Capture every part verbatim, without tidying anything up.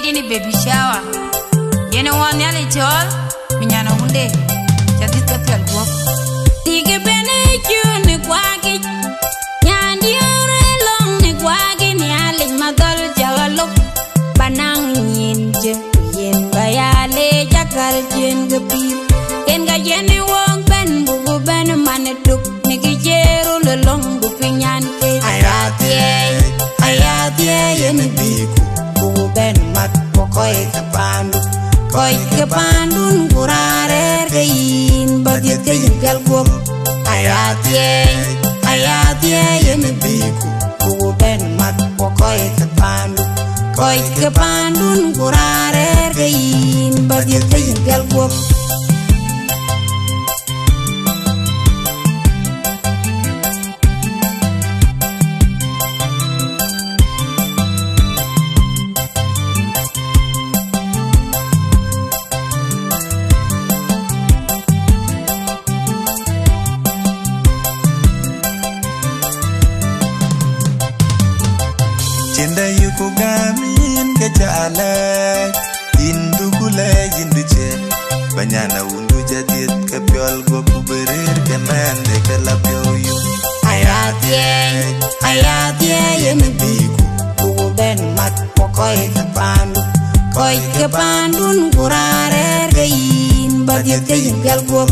Ini baby shower. Yen ë wɔ Nhialic cɔɔl, ku nyan awunde, ca dhiëth ke piɔl guɔ̈p. Tik ë bɛ̈n ë cun ë kuakic, nyan diëër ë lɔ̈ŋ në kuakic, Nhialic madhɔl cä ɣa lop, ba naŋ nyin jë, ku yen ba ya leec akäl ciën ke pïïr. Yen ka yen ë wok bɛ̈n, buku bɛ̈n man ë tuk, në kë cï röl ë lɔ̈ŋ, ku piny nyan ke. Aya thiëëc, aya thiëëc, yen bï ku, ku bɛ̈n mat, ku kɔc ke paandu, kɔc ke paandun, ku raan rɛ̈ɛ̈r ke yïn, ba dhiëth ke yïn pial guɔ̈p. Aya thiëëc, aya thiëëc, yen bï ku, ku bɛ̈n mat, ku kɔc ke paandu, kɔc ke paandun, ku raan rɛ̈ɛ̈r ke yïn, ba dhiëth ke yïn pial guɔ̈p. Cïn dɛ yï ku gäm yïn ke ca lɛɛc, yïn du ku lɛɛc yïn du cië, ba nyan awundu ca dhiëth ke piɔl guɔ̈p, ku bï rëër ke mɛnhde ke la piɔ̈u yum. Aya thiëëc, aya thiëëc, yen bï ku, ku bɛ̈n mat, ku kɔc ke paandu, kɔc ke paandun, ku raan rɛ̈ɛ̈r ke yïn, ba dhiëth ke yïn pial guɔ̈p.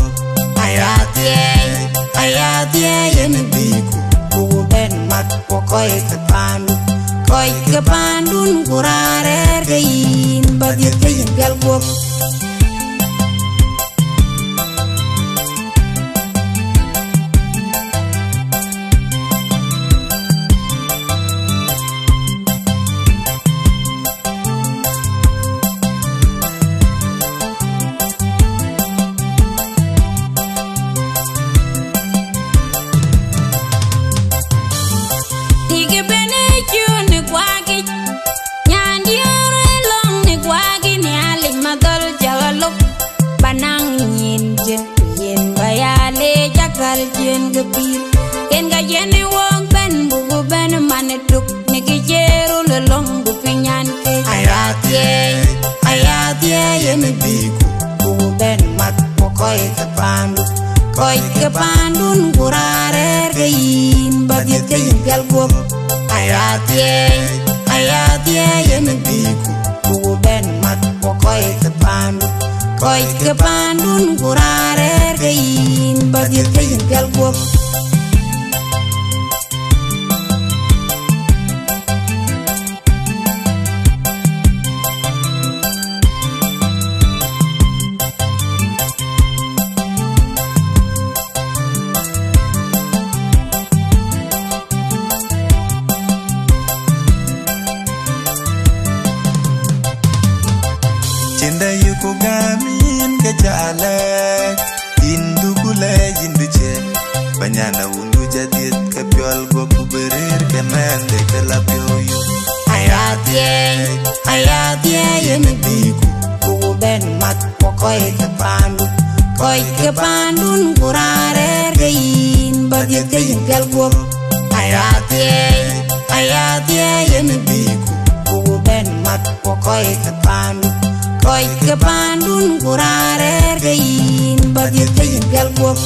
Aya thiëëc, aya thiëëc, yen bï ku, ku bɛ̈n mat, ku kɔc ke paandu, kɔc ke paandun, ku raan rɛ̈ɛ̈r ke yïn, ba dhiëth ke yïn pial guɔ̈p. Tik ë bɛ̈n ë cun ë kuakic, nyan diëër ë lɔ̈ŋ në kuakic, Nhialic madhɔl cä ɣa lop, ba naŋ nyin jë, yen ba ya leec akäl ciën ke pïïr. Yen ka yen ë wok bɛ̈n, buku bɛ̈n man ë tuk, në kë cï röl ë lɔ̈ŋ, ku piny nyan ke. Aya thiëëc, aya thiëëc, yen bï ku, ku bɛ̈n mat, ku kɔc ke paandu, kɔc ke paandun, ku raan rɛ̈ɛ̈r ke yïn, ba dhiëth ke yïn pial guɔ̈p. Aya thiëëc, aya thiëëc, yen bï ku, ku bɛ̈n mat, ku kɔc ke paandu, kɔc ke paandun, ku raan rɛ̈ɛ̈r ke yïn, ba dhiëth ke yïn pial guɔ̈p. Cïn dɛ yï ku gäm yïn ke ca lɛɛc, yïn du ku lɛɛc yïn du cië, ba nyan awundu ca dhiëth ke piɔl guɔ̈p, ku bï rëër ke mɛnhde ke la piɔ̈u yum. Aya thiëëc, aya thiëëc, yen bï ku, ku bɛ̈n mat, ku kɔc ke paandu, kɔc ke paandun, ku raan rɛ̈ɛ̈r ke yïn, ba dhiëth ke yïn pial guɔ̈p. Aya thiëëc, aya thiëëc, yen bï ku, ku bɛ̈n mat, ku kɔc ke paandu, kɔc ke paandun, ku raan rɛ̈ɛ̈r ke yïn, ba dhiëth ke yïn pial guɔ̈p.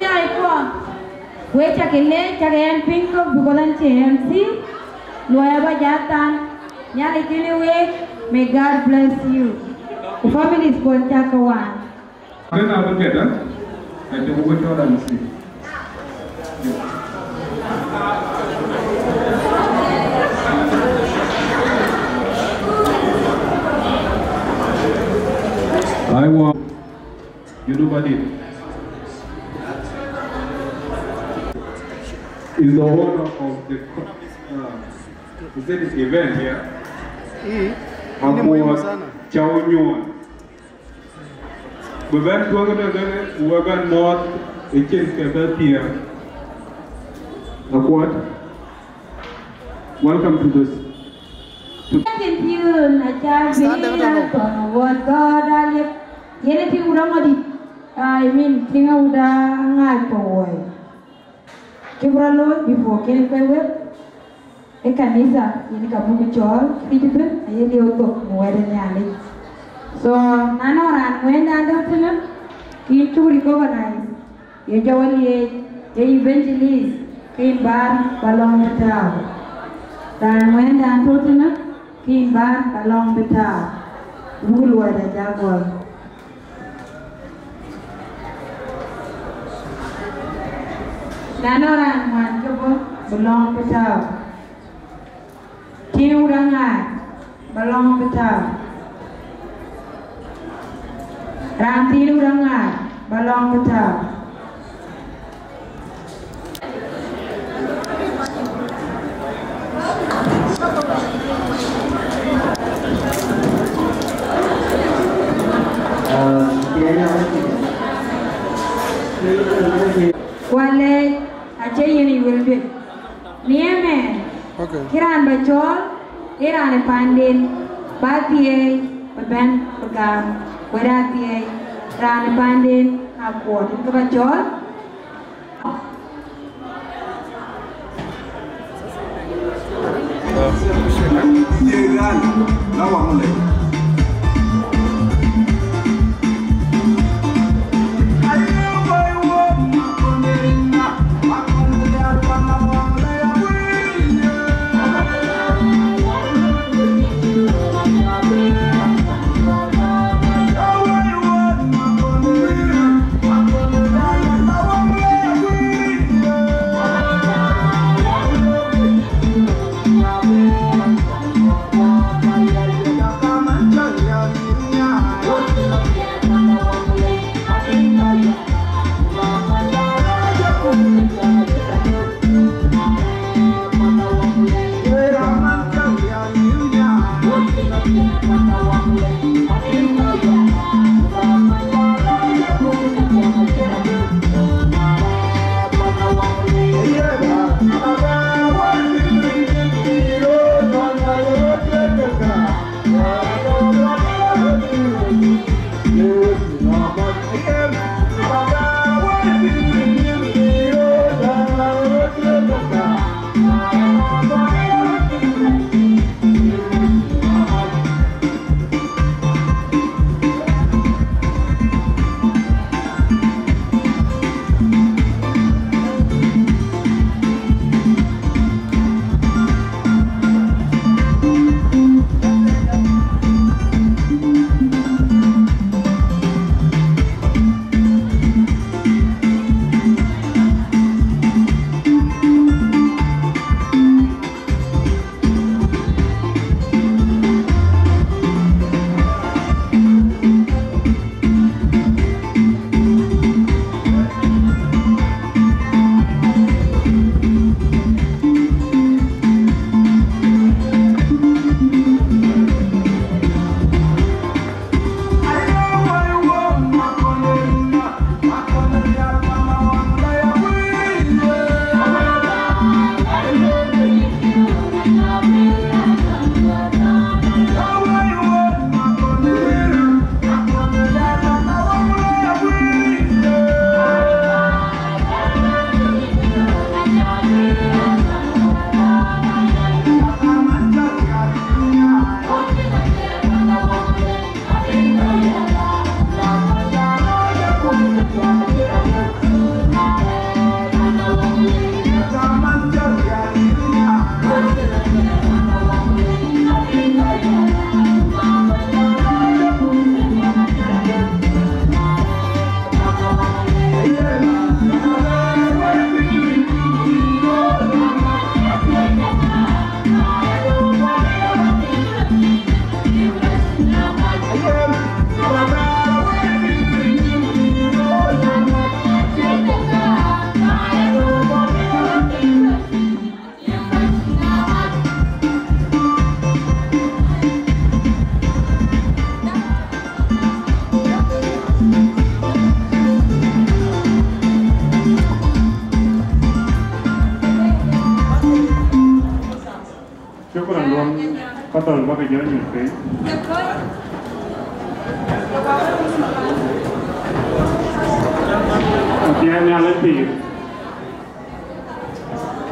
Jai kuɔ, wek cä ke leec, cä ke ɣɛn piŋ kɔ̈k, because ɣɛn cie M C, luɔi aba jat than, Nhialic kenë week, may God bless you. Ku families kuɔn cä ke waan. Kën abï gɛ̈t, eh? Acï ku cɔl M C. Aiwa, Junub adït. Is the owner of the co-, uh, is it event here? Mm. Ni muhimu sana. Chau Nyuɔn. Bï bɛ̈n tuɔ̈k ëtëtënë, ku we bɛ̈n mɔ̈ɔ̈th ë cin ke bɛ thiëëk. Akuɔt, welcome to this. To Cïn piöön acä bï raan thɔ̈n wuɔt gɔ̈ɔ̈r aliep. Yen ë tïŋ wut aŋɔ̈dït, I mean, tïŋ awut aŋaac ke wuɔi. Cï bï rɔt looi before kën kuec wek, ë kanitha yen ka buk cɔɔl kë cït ëbën aye lieu thok në wɛ̈t ë Nhialic. So, na nɔŋ raan ŋuɛ̈ɛ̈ndan tɔ̈ tënë, kï cuk recognize, ye jɔ wä liec, ye evangelist, ke yïn bäär ba lɔ̈ŋ bï tääu. Raan ŋuɛ̈ɛ̈ndan tɔ̈ tënë, ke yïn bäär ba lɔ̈ŋ bï tääu. Buk luɔi da jak gɔl. Na nɔŋ raan ŋuan ke bɔ̈, bï lɔ̈ŋ bï tääu. Tïŋ wut aŋaac, ba lɔ̈ŋ bï tääu. Raan thiin wut aŋaac, ba lɔ̈ŋ bï tääu. Wale, acie yen ë yuel duet. Ni ëmɛn, okay, cï raan ba cɔɔl, ë raan ë panden, ba thiëëi, ba bɛ̈n, ba gam, wɛ̈t athiëëi, raan ë panden, Akuɔt, yen ke ba cɔɔl. Apiɛth Nhialic pïïr,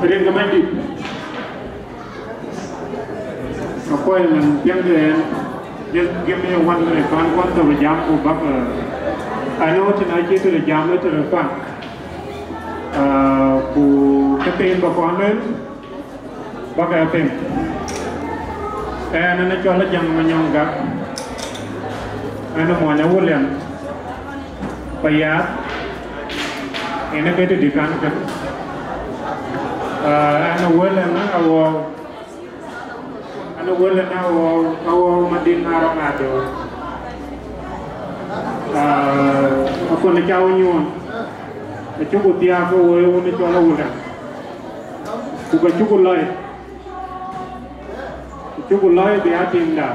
rin ke Bɛ̈nydït, akuɔc man piɛŋkë ɛn, just give me one minute, bän kuɔn thok jam ku bäk, eh, I know tënë acï tëde jam ë tëde pan, eh, ku këthiin bä kɔn lueel, bäk ë piŋ. Ɛn, ɛn ë cɔl Ajäŋ Manyɔŋ Gak, ɛn ë mony Awulian, Payath, ɛn ë ke tëdï kan kën. Ah, ɛn ë wël ɛn ë awɔɔu, ɛn ë wël ɛn ë awɔɔu, awɔɔu Madiŋ Arɔŋ Adöör. Ah, akɔn ë cä wä nyuɔɔn, acuku thiaak ke woi wun ë cɔl Awulian. Ku ka cuku lɔi, ku cuku lɔi bï a tiŋda.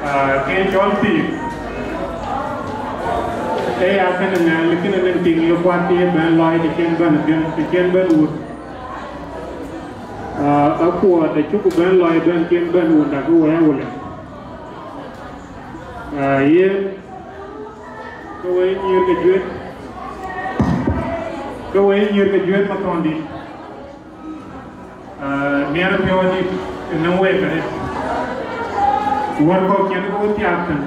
Ah, ke cɔl pïïr, ee ya kënë ŋɛɛl, kënë nɛn tiŋ ye kuat ke ye bɛ̈n lɔi të cïn bɛ̈n bïn, të cïn bɛ̈n wut. Ah, akuɔɔt acuku bɛ̈n lɔi bɛ̈n cïn bɛ̈n wut, dak woi Awulian. Ah, yen, ke woi nyïïr ke juëc, ke woi nyïïr ke juëc Mathɔndït. Ah, miɛt piɔ̈u adït ënɔŋ wek arëët. Wär kɔ̈k cïn ke we thiaak thïn,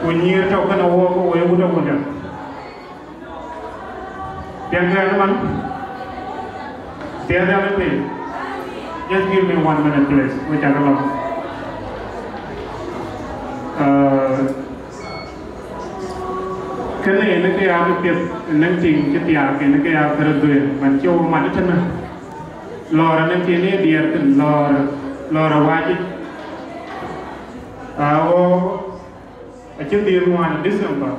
ku nyïïr tɔ̈ kënë wok ke woi wut Awulian. Piɛŋkë ɛn man, piɛth ɛn piny. Just give me one minute, please. We cakë lɔ. Ah, Kënë yen ke ya bï piɛth ënɛŋ tiŋ cï thiaak, yen ke ya kërë dhuëëŋ, man cï wo mat ëtënë. Lɔɔr ënɛŋ tiŋ ë diɛɛr thïn, lɔɔr, lɔɔr awäc yic. Aa, wo acïn dhil ŋuan December.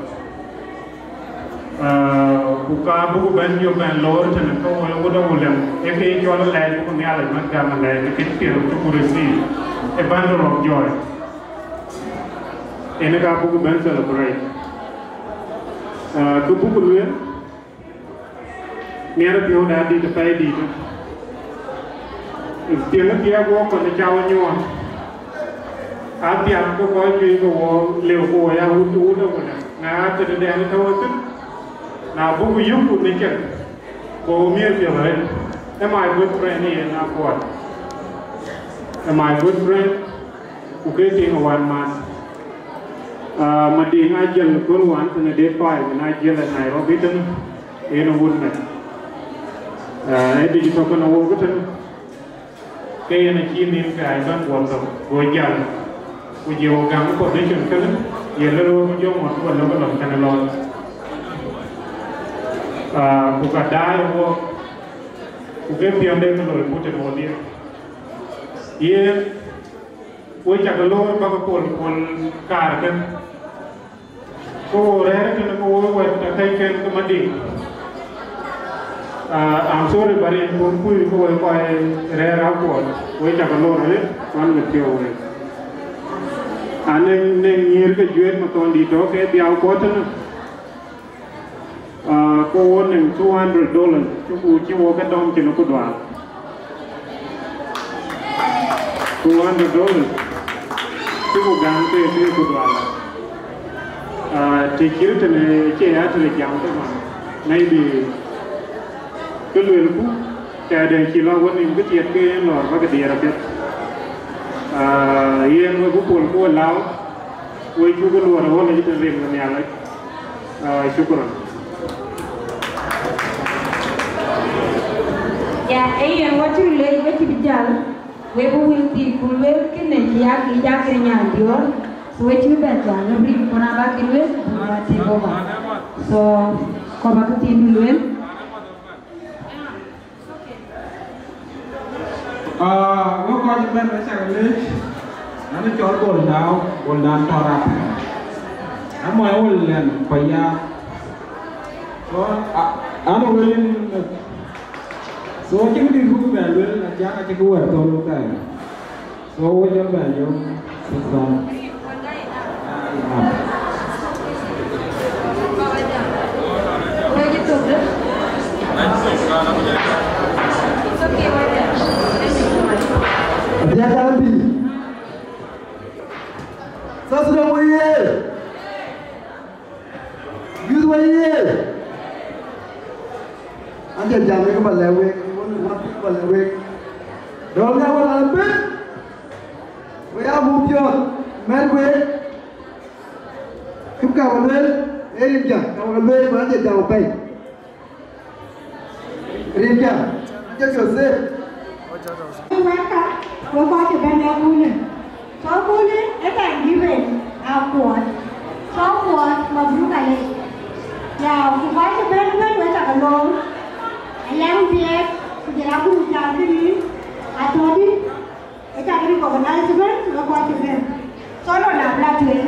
Aa, ku ka buku bɛ̈n jɔ bɛ̈n loor ëtënë, ke wo wut Awulian, ee ke cɔl alɛɛc buku Nhialic man gam alɛɛc, ke kën piɛth cï ku receive, a bundle of joy. Ënë ka buku bɛ̈n celebrate. Ah, kë buku lueel, miɛt piɔ̈u da dït apɛi dït. Piɛŋ ë thiaak wok kɔn ë cä wä nyuɔɔn. Athiaak ke kɔc juëc ke wɔ lëu ke wɔ ya wut, wut Awulian. Na tëdï dɛn ë tɔ̈u ëthïn, na buku yökku në cɛk, ku miɛt piɔ̈u arëët. Ë my good friend yen akuɔt. Ë my good friend. Ku ke tiŋ ë wään man. Ah, Madiŋ ajël kööl wään tënë date five, na jël ë Nairobi tënë, yen ë wun mɛt. Ah, ë dït tɔ̈ kënë wok tënë, ke yen acï nin ke ai bɛ̈n guɔ thok, go jäl. Ku jɔ wo gam position kënë, ye lël wok jɔ ŋuɔt ku lɔ ke lɔn kënë lɔn. Ah, ku ka daai wok, ku ke piɔ̈nde ke loi ku tënë wodhie. Yen, we cakë loor bäkë pol, pol kaar kën. Ku wo rɛ̈ɛ̈r tënë ku wo wɛ̈t athɛcken ke Madiŋ. Ah, I'm sorry, but yen kun kuc ke we kɔc rɛ̈ɛ̈r akuɔl, we cakë loor arëët, kuan mit piɔ̈u wek. Anëŋ, nëŋ nyïïr ke juëët Mathɔndït tɔ̈ ke dhiau kuɔt tënë. Ah, ku wo nɛŋ two hundred dollars, cï ku, cï wo ke dɔm cïn ku dual. Two hundred dollars, cï ku gäm ke, ke ku dual. Ah, të cï tënë cie ya tëde jam tënë, maybe ke luelku, tɛ̈dɛ̈ cï lɔ wën nïm bï tiɛt ke yen lɔɔr bäkë diɛɛr apiɛth. Ah, yen we bï pol ku we lääu, we cuk luɔɔr awɔl acï tën rin ke Nhialic. Ah, shukran. Ya, ee yen, wɔ cï lec, wɔ cï bï jäl, wek bï wël thii ku lueel kënë cï yak, yak ke nyan diɔ̈ɔ̈r, so wek cï bï bɛ̈n jäl në rin ku na bä ke lueel, bï bä take over. So, kɔ̈k bä ke thiin bï lueel. Ah, wek kɔc ëbɛ̈n, wek cak leec. An, cɔl Bol Dau, Bol Dan Tɔrap. An, mɔc Awulian Paya. So, a, an, wël in, so, cïk dït ruk bɛ luel, na cak acïk wɛ̈t thɔ̈l wek thɛɛr. So, wek jɔ bɛ yök, six one. Jadambi. Sasudam woye! Youth woye! An jam ke ba lɛ̈k wek, wek, wek, wek. Dɔl ŋa wala bit. We ya muk piɔ̈ɔ̈th, mɛt wek. Kïm ka ba lueel, ee rin jam, ka ba lueel, ku an jam pɛi. Rin jam, an jam Joseph. Weka, we kɔc ë bɛ̈n ë kunë. So kunë ë Thanksgiving, a kuɔt. So kuɔt, mabruk alek. Ya, ku kɔc ë bɛ̈n bɛ̈n we cak looi. Ayam biɛt, ku jël agurup jam këdï, atɔ̈ dï. Ë cak recognize bɛ̈n, we kɔc ë bɛ̈n. So lɔ na bla tueŋ.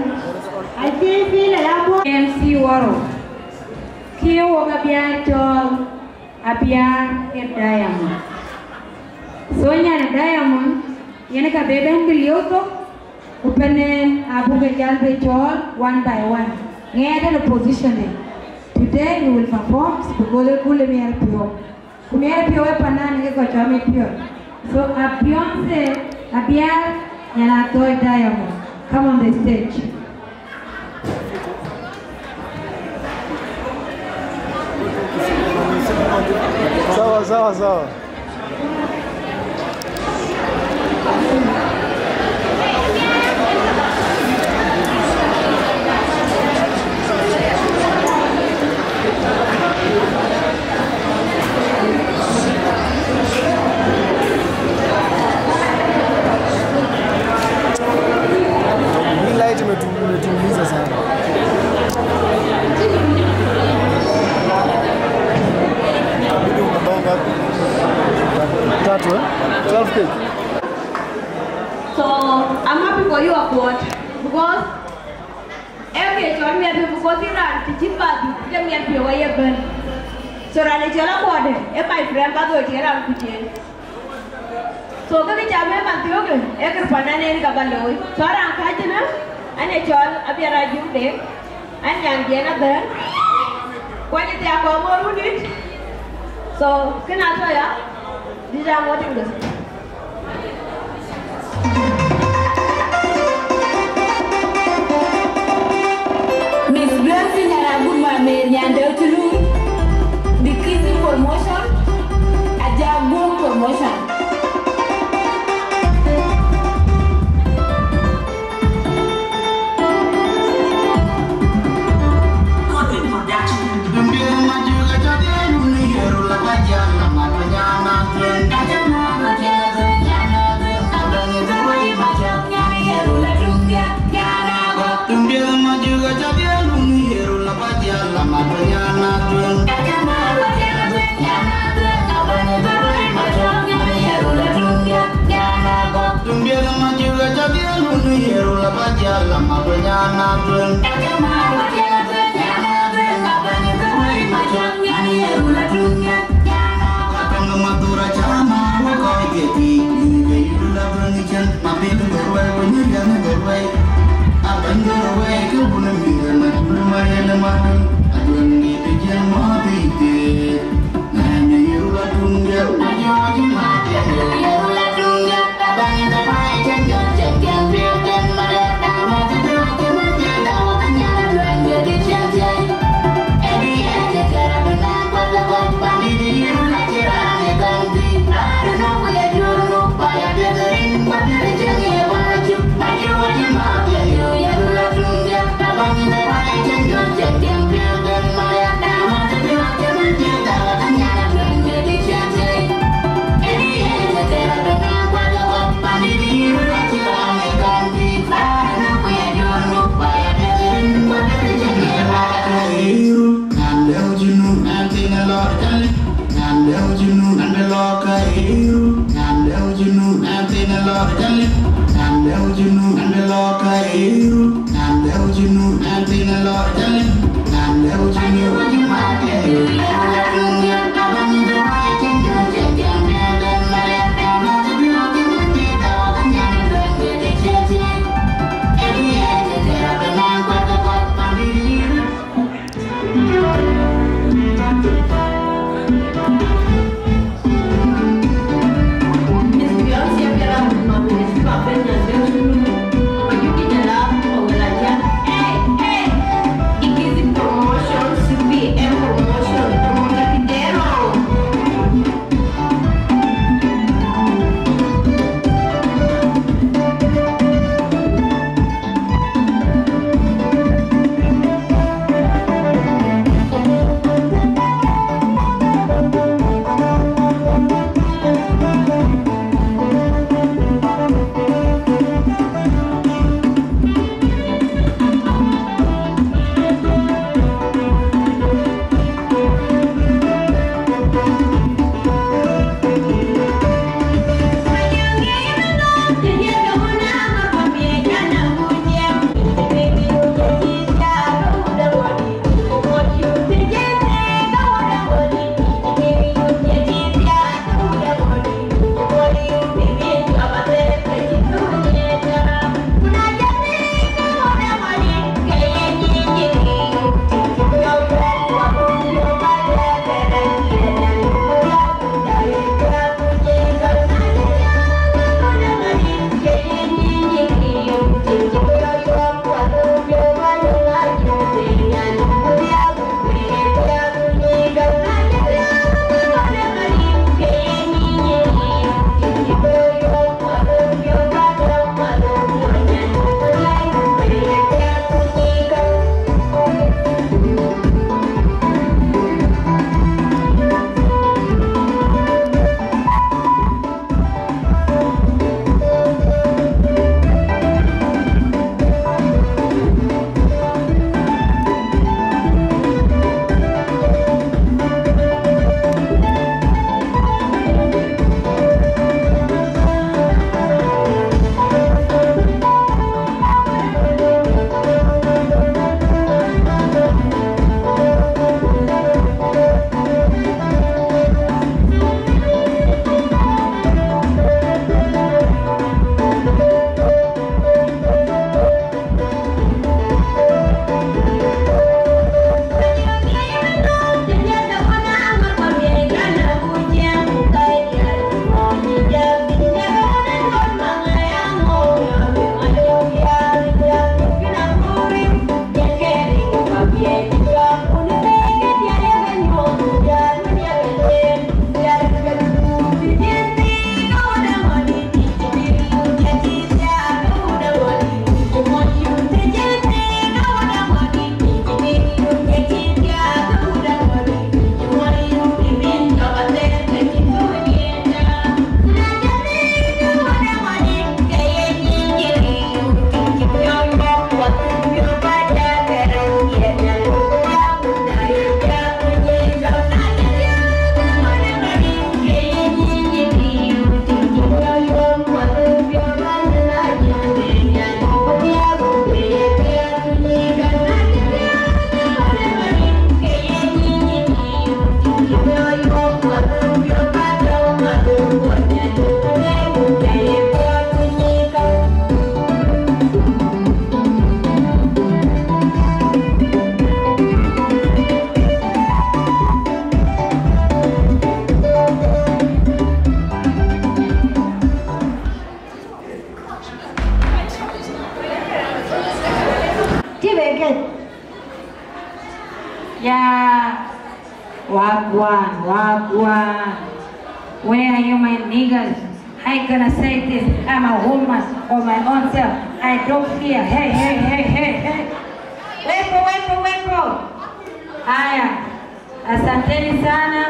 I think piny aya bɔ̈. M C Waro. Kï wok abiäär cɔl abiäär ë Diamond. So nyan Diamond, yen ka be bɛ̈n bï lieu thok, ku penen abuk ke jal be cɔɔl one by one. Ŋɛɛt ë position de. Today he will perform because ë kul ë miɛt piɔ̈u. Ku miɛt piɔ̈u ë panan ke kɔc cɔl miɛt piɔ̈u. So Beyonce, abiäär, nyan Athoi Diamond. Come on the stage. Sawa, sawa, sawa. Hii light imetu-, imetuumiza sana. Inabidi ukae ngapi? Tatu, eh? Twelve K. So, I'm happy for you, Akwot, because every cɔl miɛt piɔ̈u, because yïn raan të cïn bä dhuk, ke miɛt piɔ̈u aye bɛ̈n. So, raan ë cɔl Akwot, ee my friend, by the way, raan kuc en. So, ke kë cä bï man thiökë, ee kë panan en ka bä looi. So, raan kääc ënë, an ee cɔl Abiɛr Ajur Dek, an nyan jiɛn adhɛ̈ɛ̈n, kuany ë thiak kɔɔr ŋoot wundït. So, kënë atɔ̈ ya, these are what English. Miss Beyonce Nyaragut Mamer Nyandeu Tulu, the Kissing Promotion, Ajagun Promotion. Production. Ti be get. Yeah. Wagwan, wagwan. Where are you, my niggas? I gonna say this. I'm a woman of my own self. I don't fear. Hey, hey, hey, hey, hey. Wepo, wepo, wepo. Haya. Asanteni sana.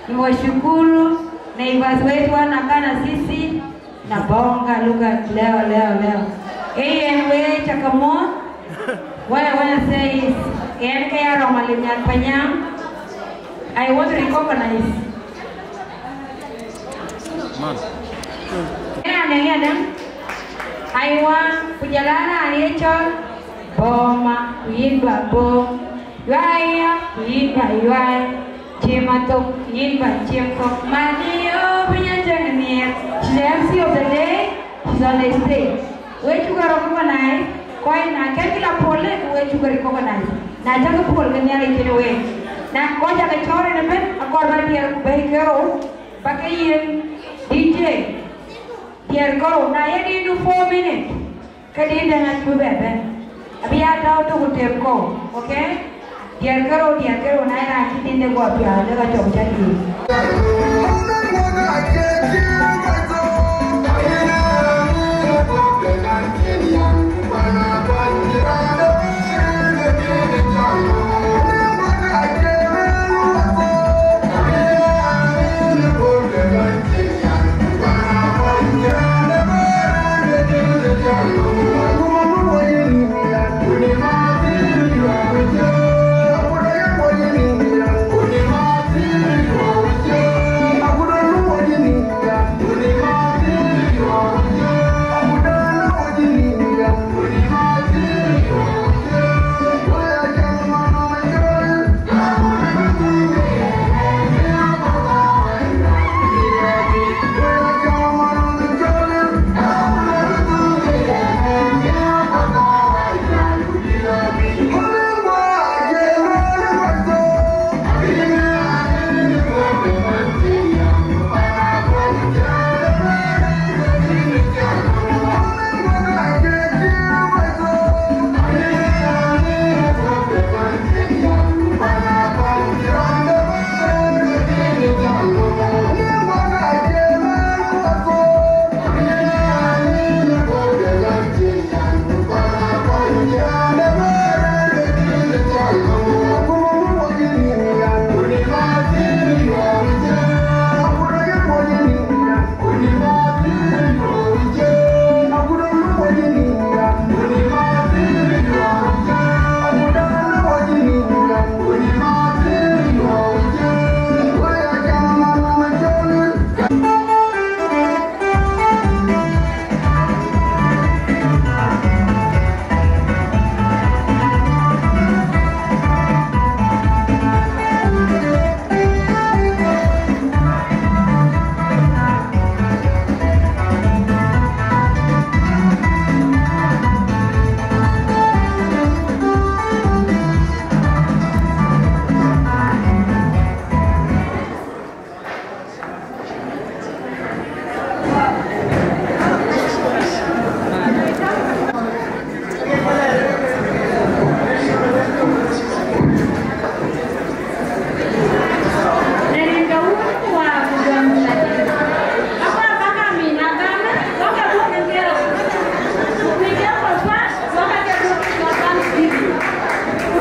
Niwashukuru neighbors wetu wanakana sisi. Nabonga lugha leo, leo, leo. Ee yen we cakamuɔ̈th. What I wanna say is, yen ke ya rɔm alim nyan Panyang. I want to recognize. Man. Ya ne, ya ne. Aiwa, ku jɔl a raan ye cɔl Boma, ku yïn ba Bom. Yuai ya, ku yïn ba Yuai. Ciem athok, yïn ba ciem thok. Mani yo, piny acäŋ nhiɛɛr. She's the M C of the day. She's on the stage. We cuk a recognize. Kɔc na kɛn kï la pol, ku we cuk a recognize. Na cäk pol ke Nhialic kën we. Na kɔc ake cɔɔr ëbën, akɔɔr ba diɛɛr ku bɛ̈i kerou. Ba ke yiën D J. Diɛɛr kerou. Na ye dïït du four minutes. Ke dïït dɛ̈ŋ acï bï bɛ bɛ̈n. Abï ya tääu tök ku tem kɔ̈u, okay? Diɛɛr kerou, diɛɛr kerou, na ye raan cï dïït de guɔ piath, lek acɔk cä dïït.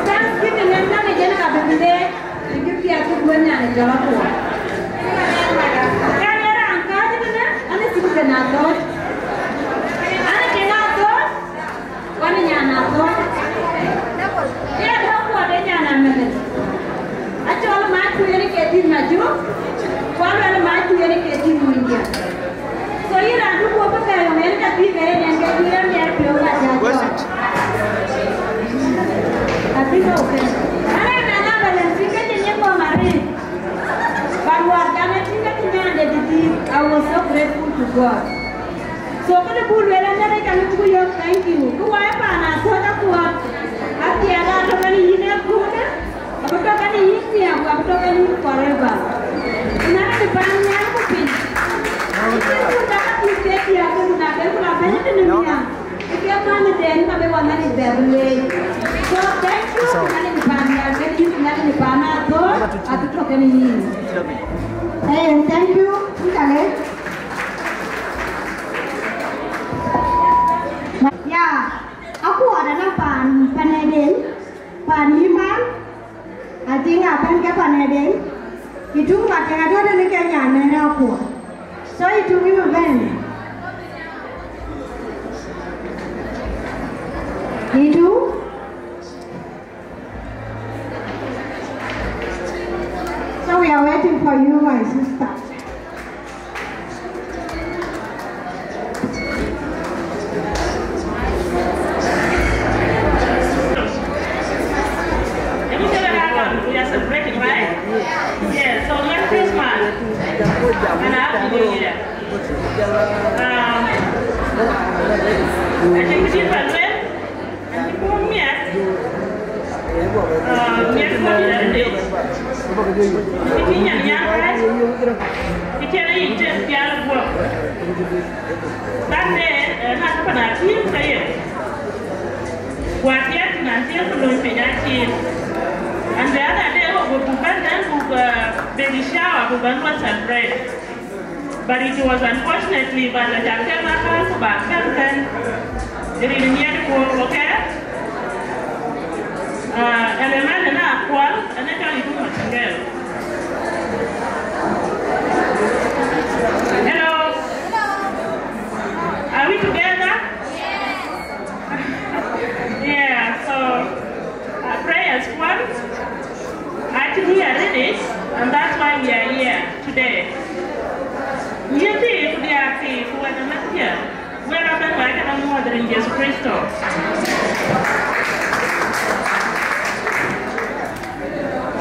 Thanksgiving en tɔ̈ në yen ka bï bï leec, bï kë piɛth kë duön nyan ë jɔl akuɔɔr. Ka ye raan kääc ëtënë, an, ë cï bï ben athööc. An, ë tiŋ athööc, wan ë nyan athööc. Ke ya tɔ̈ kuɔt ë nyan amënë. Acɔl mac ku yen ke dhil Majuk, ku aluel mac ku yen ke dhil Munydiɛ̈. So yïn raan cï guɔ̈p ë kɛ̈ɛ̈c ɣɔn en ka bï kɛ̈ɛ̈c en ke bï rɛ̈m miɛt piɔ̈u ka cä jɔt. Abï lɔ ke. Ana na na bɛ lɛ̈ŋ tïŋ ke cï nyin kɔ̈ŋ arëët. But wäär jam ë tïŋ ke cï nyaande dït, I was so grateful to God. So kënë buk lueel, Nhialic ka lëu buk yɔ̈ɔ̈k thank you. Kë wai paan athööc akuɔɔth. Athiɛɛr atɔ̈ kenë yïn ë köölë. Abï tɔ̈ kenë yïn nhiäk, ku abï tɔ̈ kenë yïn forever. Ku na rɛ̈n ë paan nhial ku piny. Ku cïn kun dak abï ke diäk, ke kun ade ku la bɛ̈ny tënë nhial. Ku ke mänhden ka bï wa mɛ̈n ë bɛ̈ɛ̈r bï leec. Hey, thank you. Ikale. Yeah, aku ada na pan, pan eden, pan iman. I think apan ke pan eden. Itu ma ke ada ni ke nyane ra ku. So itu ni ben. Itu. So we are waiting for you, my sister. We are celebrating, right? Yeah, so Merry Christmas and a Happy New Year. Um, I think we did well. An cï puɔ̈u miɛt, ah, miɛt puɔ̈u miɛt ade. Cï nyan nyan kääc, cï tiɛɛl yic tën pial guɔ̈p. That day, eh, na ke pan a tïŋ ke ye. Ku atiɛɛl tïŋ an tiɛɛl ke lööny piny acin. And the other day, we go to bɛ̈n tɛ̈n buk, eh, baby shower, buk bɛ̈n luɔi celebrate. But it was unfortunately, but the chapter na kan ku ba kan kan. Rin miɛt ku, okay? Uh, and the man na kual, and the kan itu masangel. Hello. Are we together? Yeah, so, uh, prayers one. Actually, we are ready, and that's why we are here today. Yïn thii ku diäär thii ku wɛ̈t ë Mɛthiä, wek abɛ̈n wɛ̈ɛ̈c ë muɔ̈ɔ̈th rin Yecu Kërtho.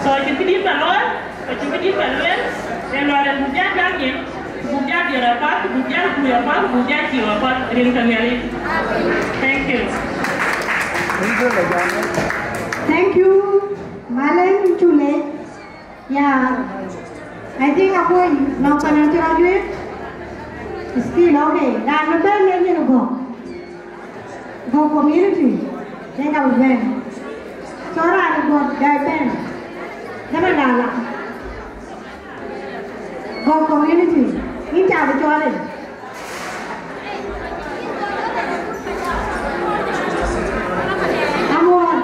So, cïn këdït ba looi, ku cïn këdït ba lueel, ë lɔɔr ë buk jäl jam nyin, ku buk jäl diɛɛr apath, ku buk jäl kuc apath, ku buk jäl ciëëu apath, rin ke Nhialic. Thank you. Thank you. Maleng, cuk leec. Yeah. I think aku nɔŋ pan cï rɔt juëc. Still okay. Raan bï bɛ̈n ë nyin Gɔ̈k. Gɔ̈k community. Yen ka bï bɛ̈n. So raan Gɔ̈k dai bɛ̈n. Dhamandala. Gɔ̈k community. Yïn ca bï cɔl ë. Amuɔɔr.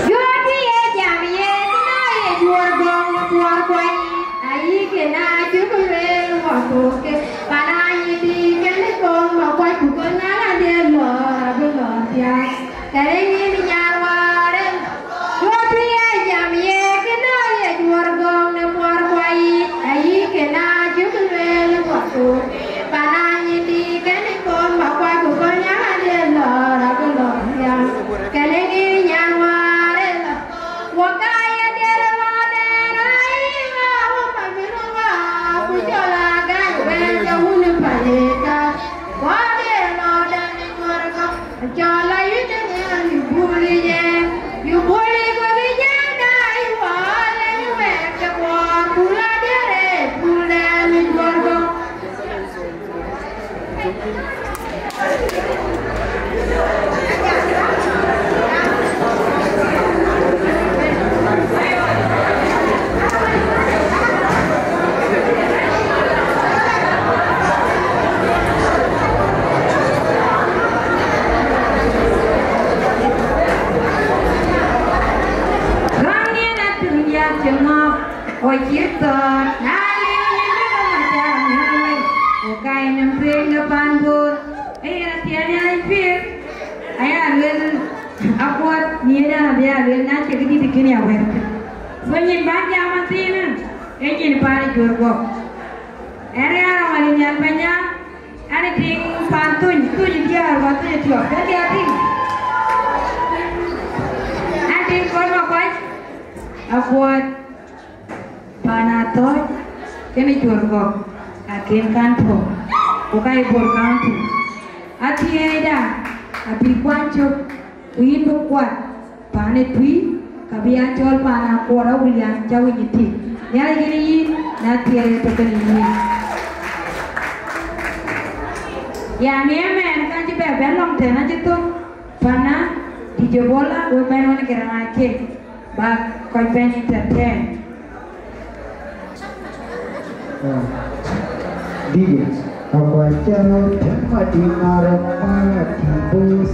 Juɔ̈ɔ̈r ye jam ye, kënë ye juɔ̈ɔ̈r gɔ̈ŋ në kuɔɔr kuany, ayï kënë acuk lueel wä koke, pan anyï dï kënë kɔ̈ŋ ma kuac ku kɔn na ɣa de lɔɔr abï lɔɔr thiaak. Kɛrɛŋ yen nyar waar en, duɔ̈ɔ̈r tui ë jam ye, kënë ye juɔ̈ɔ̈r gɔ̈ŋ në muɔɔr kuayic, ayï kënë acuk lueel wä thok. Pan anyï dï kënë kɔ̈ŋ ma kuac ku kɔn ya ɣa de lɔɔr abï lɔɔr thiaak. Kɛrɛŋ yen nyar waar en, wä ka ye diɛɛr lɔɔr dɛn, ayï ɣa wä pamïr ɣa, ku cɔl agäny wɛ̈ɛ̈t ke wun ë pal ë ka. Wä diɛɛr lɔɔr dɛn ë juɔ̈ɔ̈r gɔ̈ŋ. Cɔl ayï tënë yï bul ye, yï bul ye guöp ë janda yï wal ë wɛ̈ɛ̈t ke kuɔɔr, bul adï rëër, bul dɛn ë juɔ̈ɔ̈r gɔ̈ŋ. Gäŋ yen atïŋ ya cï ŋɔ̈k, ku cï thɔ̈ɔ̈r, na liu yïn bï bä ma cä miɔ̈ɔ̈r wei, ku ka yïn nɔm tueŋ de pan Bor. Ee yen athiɛɛn ya yïn pïïr, aya luel akuɔt, nhiëëc an abï ya luel, na cï këdït kën ya wɛ̈ɛ̈r. So nyin bä jam athiinë, ee nyin paan ë Juɔ̈r Gɔ̈k. Ɛn riaar aŋuan ë nhial bɛ̈ny ya, ɛn ë tiŋ paan Thuny, Thuny diäär, wa Thuny ë tiɔp, kën diäär tiŋ. Ɛn tiŋ kɔn ma kuac, akuɔt, paan Athɔ̈ɔ̈c, kënë Juɔ̈r Gɔ̈k, akën kan puɔ̈u, ku ka ye Bor County. Athiëëcda abï kuany cök, ku yïn bï kuat paan ë Tuï, ka bï ya cɔl paan Akuɔt Awilian cä winy ë tik. Nhialic yen yïn, na thiëëc ë tök kënë yïn. Yani ëmɛn ka cï bɛ bɛ̈n lɔŋ tɛ̈n acï thök, pana D J Bola, we bɛ̈n wën gɛ̈rɛ̈ŋ ake, bä kɔc bɛ̈n entertain. Ah, D J. Aguacano, Tema Dinaro, Party Boss.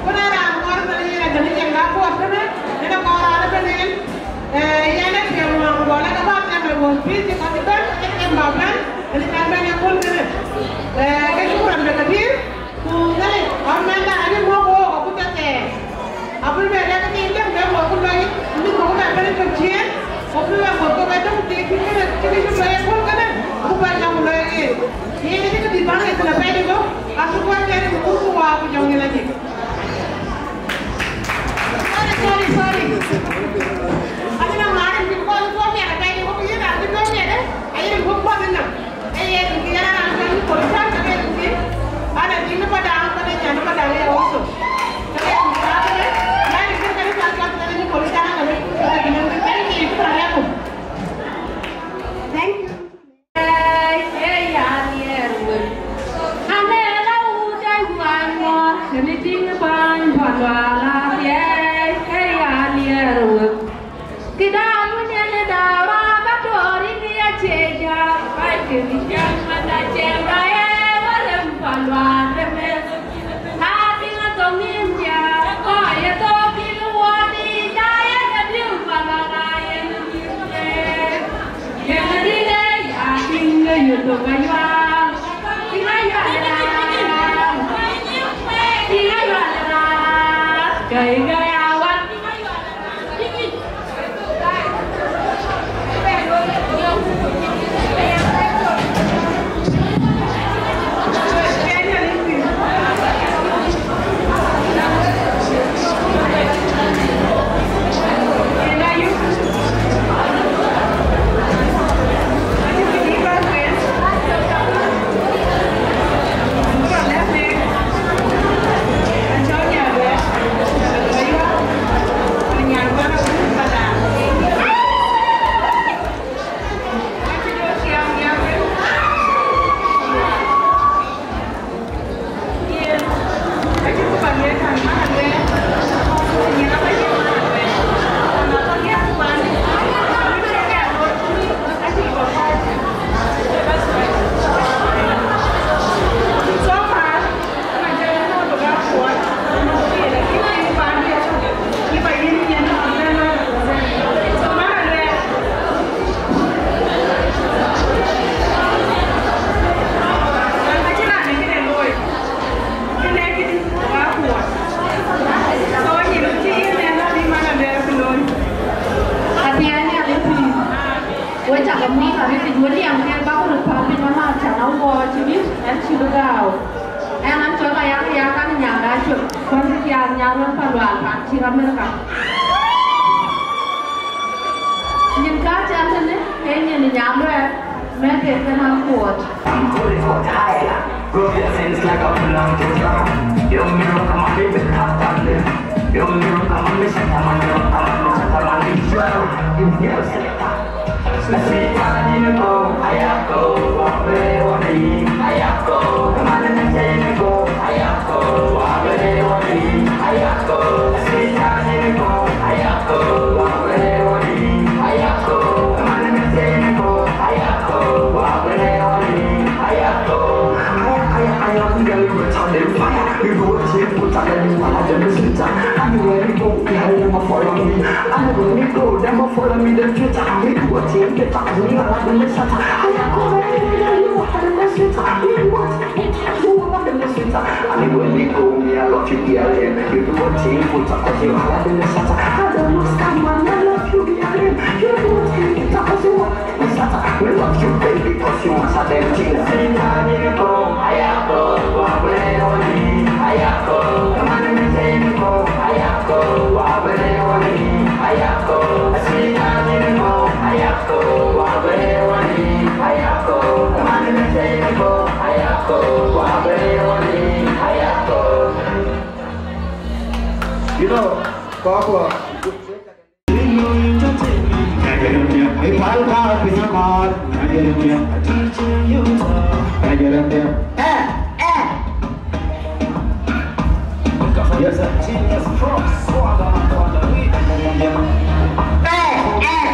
Ku na raan kɔɔr thënë yen adhil cieŋ da kuɔɔr kënë, yen akɔɔr raan ëbɛ̈n en, ee, yen ë piɛth ŋɔ̈ŋ gɔl ë ke bä them ë wun pïïr cï kɔc bɛ̈n, ë ke them bä bɛ̈n, ënë kan bɛ̈n ë köl kënë. Ee, ke cï ku rɔt bɛ ke pïïr, ku Nhialic, amɛnda, ënë mɔ̈k wook, ku tɛ̈ thɛɛr. Abï bɛ lɛ̈k ke thiin däŋ bɛ mɔ̈k ku lɔc, mïth mɔ̈k ku bɛ bɛ̈n ë tök ciëën, ku bï bɛ mɔ̈k ke bɛ däŋ thiin cï kënë, cï kë cï lɔc ë köl kënë, ku bɛ jɔŋ lɔc yen. Yen ë cï kë bï bäŋ ë thïn apɛi dï bɔ̈, asu kuɔc bɛ̈n ë mïth ku waak ku jɔŋ yen acï. Sorry, sorry, sorry. Acï nɔŋ raan rin bï kɔn tuɔɔm miɛt apɛi dï bɔ̈, ku yïn raan bï tuɔɔm miɛt, ee, ayï rin buk kuɔth ënɔm. Ee yen, kë yen raan cɔl Nicolas Tang, ke yen kë, ana tïŋ ë Padang, ke yen cän ë Padang ë also. Ke yen kë, na rin kë, ke yen cän cɔl Nicolas Tang, ke yen kë, ke yen kë, thank you. Thank you. Ee, ee, ya, ye, wek. Ane la u de wan mo, ke ni ting ban ban wala, ye, ee, ya, ye, wek. Kï dau wun yen ë dau raak atöör yïn ë yacie jäl, pai kë bï cäŋ man acɛl, ba ë warëm pa luaar rem ë. Aa, piŋ athok nïïm jäl, kɔc ë thok kï luɔɔr dïït, aa, yen ë piŋ pa luaar, aa, yen ë piŋ ë. Yen ë dït ë ya, piŋ ë yöt thok ayual, piŋ ayual ë raan, piŋ ayual ë raan, gäi, gäi awal. Athiɛɛny, Nhialic pïïr. Wek cä ke muɔ̈th arëëtic, wek liɛm ke bäk röt päl piny ëmääth, cän awuɔɔc cï bï ɛn cï bï gääu. Ɛn an, cɔl ayak, ayak an, nyan aa cuëp, kuɛ̈n thiaak nyan wën pa luaal pan cï Amerika. Nyin kääc ɛn tënë, ee nyin ë nyan luɛɛr, mɛ̈thken kën an kuɔɔt. I'm calling for Tyler. Drop your sense like a plan to drown. Yo, mi rock, I'm a baby, tap, tap, live. Yo, mi rock, I'm a mission, I'm a rock, I'm a mission, I'm a mission. You never say that. Anywhere we go, behind them a follow me. Anywhere we go, them a follow me. Them Twitter, I hate what you get up. Me, I like them, they shut up. I am going to you, I like them, they shut up. Me, what? Who are them, they shut up? Anywhere we go, me, I love you, dear. You do what you put up, 'cause you, I like them, they shut up. I don't know someone, I love you, dear. You do what you get up, 'cause you want. We love you, baby, 'cause you must have them things. You know, Papa. Eh, eh. Yes, sir. Eh, eh.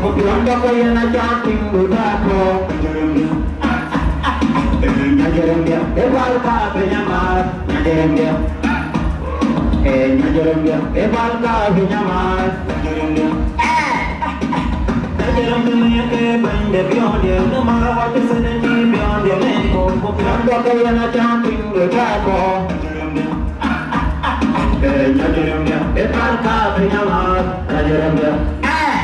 Ku piɔ̈n tɔ̈ ke yen acä tïŋ du dap kɔ̈u. Nyajeremdiɛ̈, ë pal ka piny amaar. Nyajeremdiɛ̈, eh, Nyajeremdiɛ̈, ë pal ka piny amaar. Nyajeremdiɛ̈, Nyajeremdiɛ̈, ke bɛ̈ny de piɔ̈ndiɛ̈, no matter what you say, de piɔ̈ndiɛ̈, me ko, ku piɔ̈n tɔ̈ ke yen acä tïŋ du dap kɔ̈u. Eh, Nyajeremdiɛ̈, ë pal ka piny amaar. Nyajeremdiɛ̈, eh.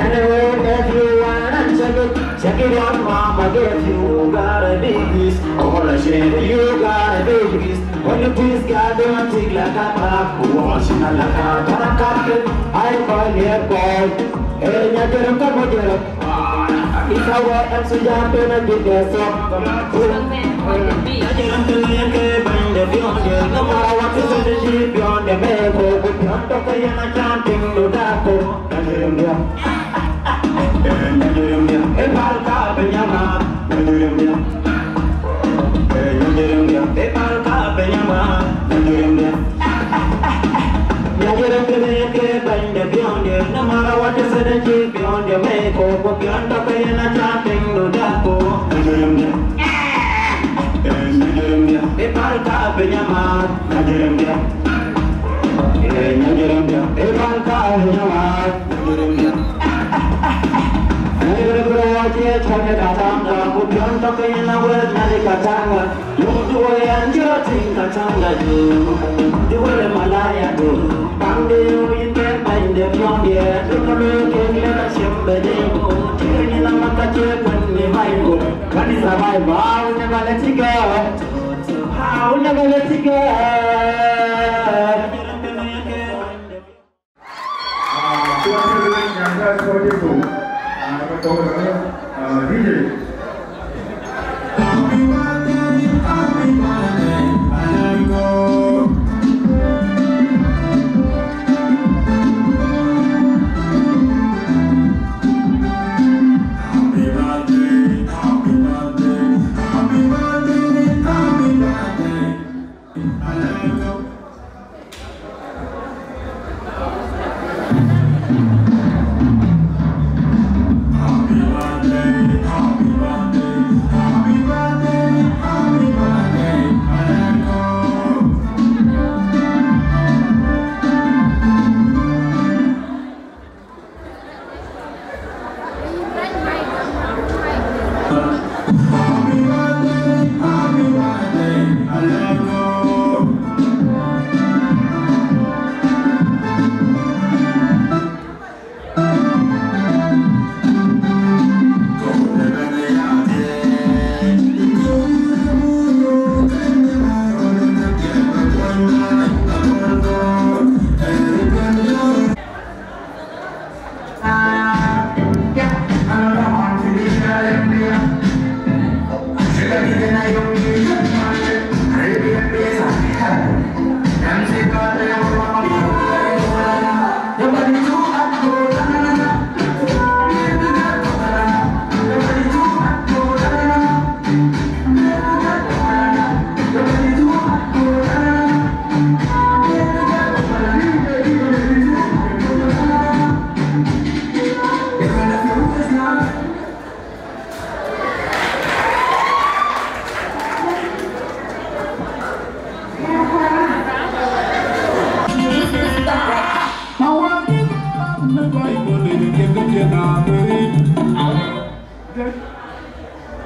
Anyway, if you wanna check it, check it out, mama gave you got a big piece. All I say, you got a big piece. When you please God, don't think like a cop. Watching like a cop. I call you boy. Hey, you get him, come on, get him. It's our M C J, I'm gonna get this up. No matter what you say, the sheep beyond the maple, we can't talk again, I can't think to that. Nyajeremdiɛ̈, eh, Nyajeremdiɛ̈, ë pal ka piny amaar. Nyajeremdiɛ̈, eh, Nyajeremdiɛ̈, ë pal ka piny amaar. Nyajeremdiɛ̈, Nyajeremdiɛ̈, ke bɛ̈ny de piɔ̈ndiɛ̈, no matter what you say, the sheep beyond the maple, ku piɔ̈n tɔ̈ ke yen acä tïŋ du dap kɔ̈u. Nyajeremdiɛ̈, eh, Nyajeremdiɛ̈, ë pal ka piny amaar. Nyajeremdiɛ̈, eh, Nyajeremdiɛ̈, ë pal ka piny amaar. Nyajeremdiɛ̈, Nyajeremdiɛ̈, wɔ cie cɔl ke Katanga, ku piɔ̈n tɔ̈ ke yen awɛ̈t Nyaŋ Katanga. Yöŋ duɔ̈ɔ̈r yɛn cï rɔt tïŋ Katanga du, duɔ̈ɔ̈r ë malaya du. Baŋ de yöŋ yïn ke bɛ̈ny de piɔ̈ndiɛ̈, du ke looi kek lek acïm bɛ de. Cï ke nyin amat ka cie kuën në baai ku, what is a vibe? I will never let it go. I will never let it go.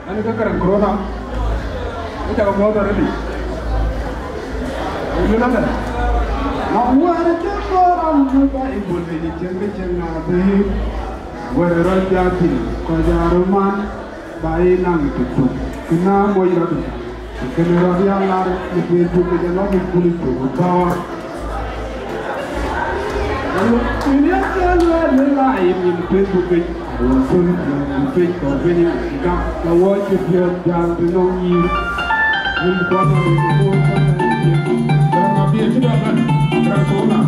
Ani ka karaŋ corona. Ni cak muɔ̈th arëëdi. Ni na mɛn. Na wɛ̈ɛ̈r cï kɔɔr an, në Baibul, në cieŋ ke cieŋ na bï. Wɛ̈ɛ̈r rɔt ja thïn, kɔc aa röt man, ba ye naŋ tëtök. Kë na moc rɔt. Kënë rɔt ya lar në Facebook, ke jɔ lɔ bï kul tök power. Yen ya ke lueel në live në Facebook yic, awɔ thöl në page kɔ̈k bï yï gam, ke wɔ cï piɔ̈ɔ̈th jäl bï nɔŋ yïn. Yïn kuɔth në Facebook, kuɔth në Facebook. Raan abï cï dɔm bɛ̈n, raan thok na.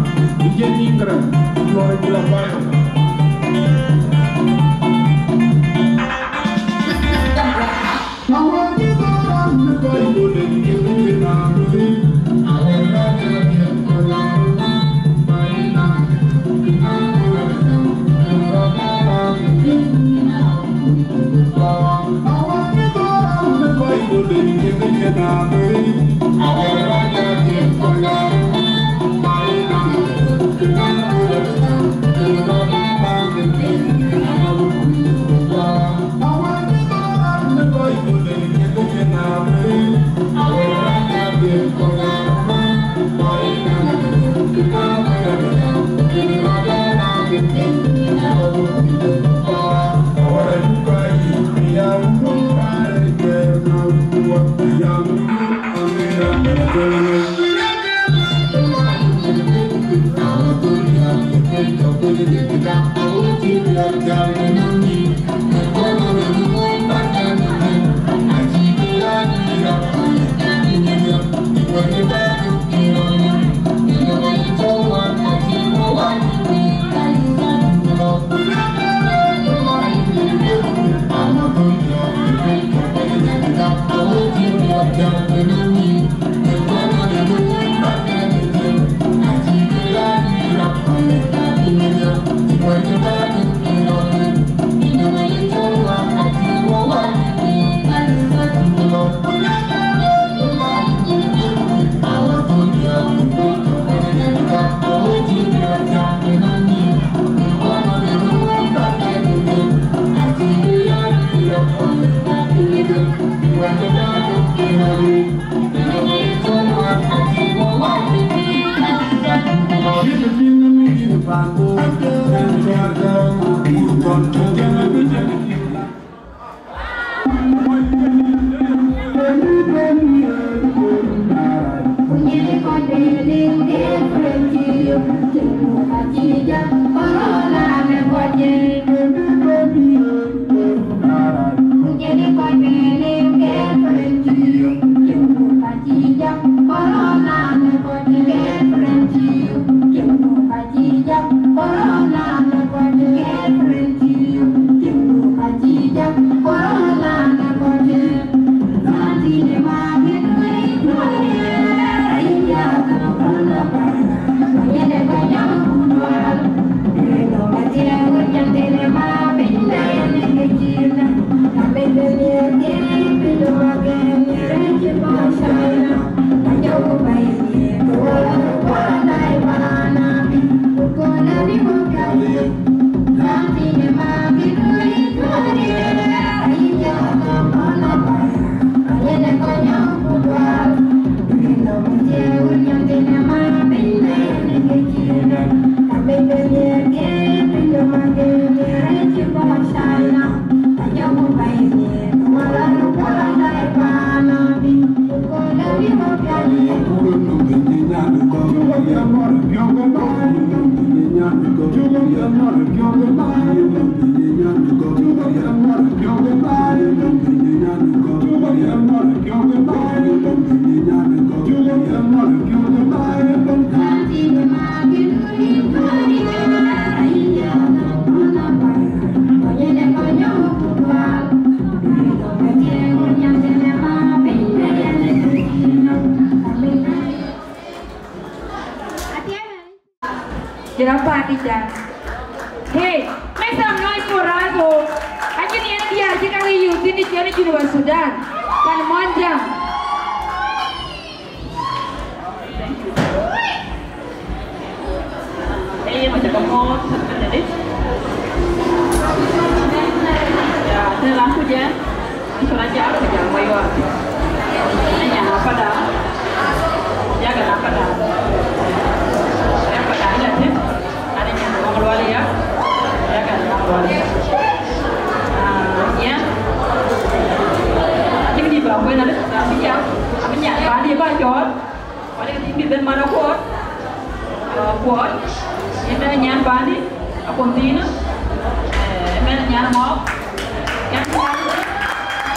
Jina pandi jan. Hey, make some noise for us, oh. Acïn yen diäär cï ka ke yök thïn ë cïn ë Junub Sudan. Pan Mɔnyjäŋ. Hey, yen acä ke mɔ̈ɔ̈th, Benedict. Ya, të raan kuc yen. Cɔl Ajak ku Ajak Mayor. Ënyan Apada. Ajak ënyan Apada. Ënyan Apada ënyan tï. Ënyan Malual ya. Ajak ënyan Malual ya. Ah, yen. Acïk dï ba kuɛn adë, abï ya. Abï nyan ba dï ba cɔɔl. Wala ke tiŋ bï ben man akuɔɔt, akuɔɔt, yen ëmɛn nyan pandi, akon thiinë, eh, ëmɛn nyan ŋɔɔk, nyan nyan,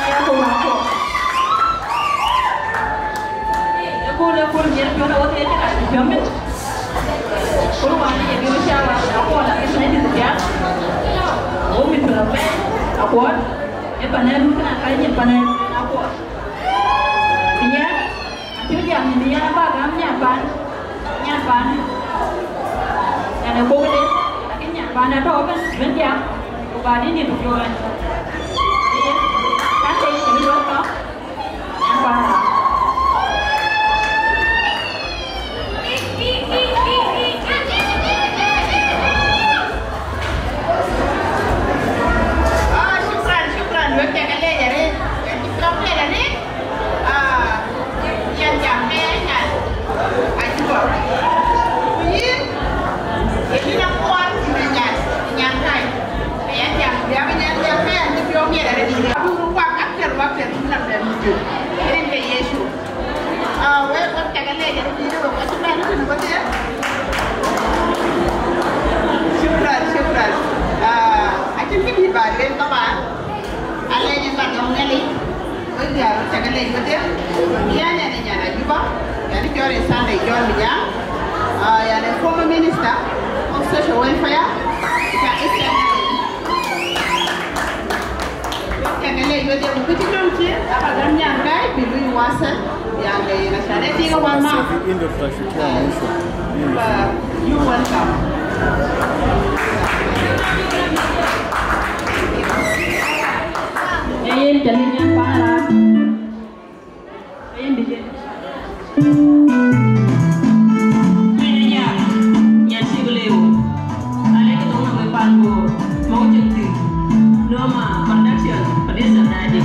ya ko ŋɔɔk ko. Ëkööl, ëkööl, nyan piɔ̈n awɔth yen cï ka cï piɔ̈n mit. Kul wan ye gïu cawa, akuɔl akï tënë dït thiak. Wo mit pɛl apɛi, akuɔl. Ë panɛl mukën akai nyin panɛl, akuɔl. Bï yɛn, acï jam në bï yɛn aba gäm nyan pan, nyan pan. Nyan ë kok de, lakin nyan pan atɔ̈ ëbën, bën jam, ku ba dï nïn ku jɔɔny. Ë, kan de, ë, welcome. Ah, shukran, shukran. Wek ca ke leec arëët. Wek cï piɔ̈u leec arëët. Ah, yɛn jam ke yɛn nyan. Ajuba. Ku yïn, yïn akuɔl, yïn nyan, nyan kai. Ke yɛn jam, jam, yɛn jam ke yɛn cï piɔ̈u leec arëët. Abï röt kuak akthar, akthar, bï nɔm bɛ muk. Rin ke Yecu. Ah, wek, wek ca ke leec arëët, wek acï bɛ̈n tënë wedhie. Shukran, shukran. Ah, acïn kë dït ba lueel taban. Alɛɛc ë ba dɔm Nhialic. Wek diäär wek ca ke leec wedhie. Yɛn, yɛn ë nyan Ajuba. Yɛn ë cɔl ë Sunday John Mijaŋ. Ah, yɛn ë former minister of social welfare. Ca Eastern Ca ke leec wedhie ku kë cï döŋ cï aba gäm nyan kai bï lui wasal, yani, na ca de tiŋ wan ma. Ba, you welcome. Ee yen ca lïm nyan pan raan. Ee yen dï jë. Nyan cïk lëu. Alec ke thoŋ nɔm ë pan Bor, mɔ̈u cïn thïn. Noma Production, Producer Dadi.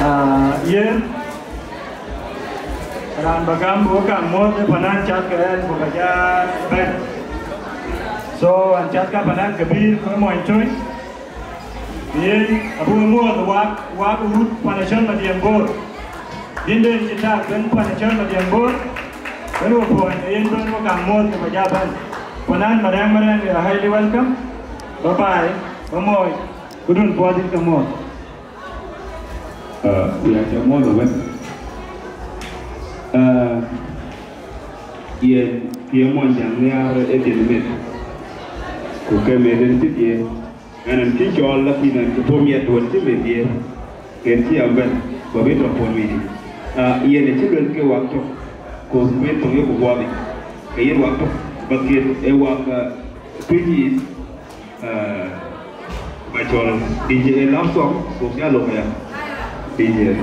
Ah, yen raan ba gam bï wek kaŋ muɔ̈th ë panan cath ke ɣɛn ku ba ja bɛ̈n. So, an cath ka panan ke bïïr ku ë mony töny. Yen abuk muɔ̈th wak, wak wut pan acɔl Madiɛŋ Bor. Yïn den cï tak ben pan acɔl Madiɛŋ Bor. Ben we puɔny, yen ben wek kaŋ muɔ̈th ku ba ja bɛ̈n. Panan Marɛŋ Marɛŋ, you are highly welcome. Bye bye. Ba muɔɔc. Kudun puɔth in ke muɔ̈th. Ah, we are the more than. Ah, yen ke mony jam nhiaar ë din mit. Ku ke mit en cï diëër. Ɣɛn en cï cɔɔl, lakin ɣɛn cï puɔ̈u miɛt wën cï mit diëër. Ken cï ya bɛ̈n, ba bï tɔ̈ puɔ̈u mit. Ah, yen acï luel ke wak tök. Ku ben tök yok guɔɔth yic. Ke yen wak tök, ba thiëëth ë wak, ah, Tuic East. Eh, ba cɔl D J love song, ku ya lok ya. D J.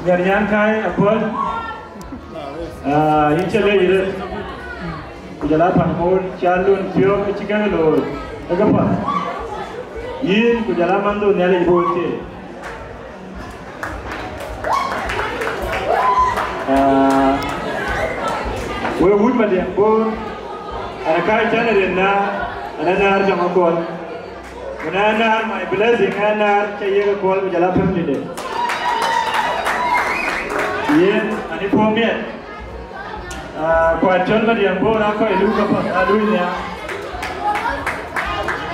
Nyar nyan kai apɔl, ah, yïn cä lec röt, ku jɔl a pan Bor cä lun piɔ̈ɔ̈k cï kɛ̈n looi, ë ke path. Yïn ku jɔl a manhdu Nhialic Bor thie. Ah, wek wut Madiäŋ Bor, ɛn ë kääc tɛ̈n rin na, ɛn ë naar jɔŋ akɔl. Ku na naar my blessing, na naar cä yek akɔl ku jɔl a family de. Yen, ani puɔ̈u miɛt. Ah, kuat cɔl Madiäŋ Bor aa kɔc luk apath, aa luui nhial.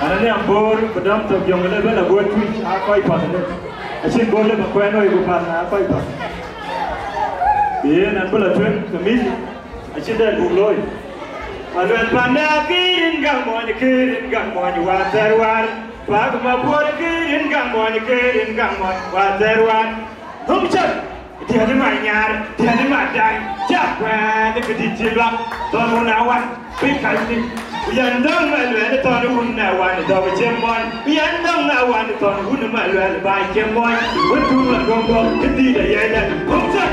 An Madiäŋ Bor ku dɔm thok jöŋ le bɛ̈n aguɔ Tuic aa kɔc path le. Acïn Bor le ba kuɛn wei ku path aa kɔc path. Yen an bï la tueŋ ke mïth. Acï dɛɛt buk looi. Aluel panda kirin gam mɔny, kirin gam mɔny, wa thɛr war. Pak ma puɔr kirin gam mɔny, kirin gam mɔny, wa thɛr war. Dhum cak, diɛt ma nyar, diɛt ma dai, cak kuɛɛn ke dit cï luak. Thɔn wun awan, piny kac ni. Ku yɛn dɔŋ ma luɛl thɔn wun awan, dhɔk cï mɔny. Ku yɛn dɔŋ awan, thɔn wun ma luɛl ba cï mɔny. Wun tuŋ la gɔm gɔm, ke dit ayɛlɛ. Dhum cak.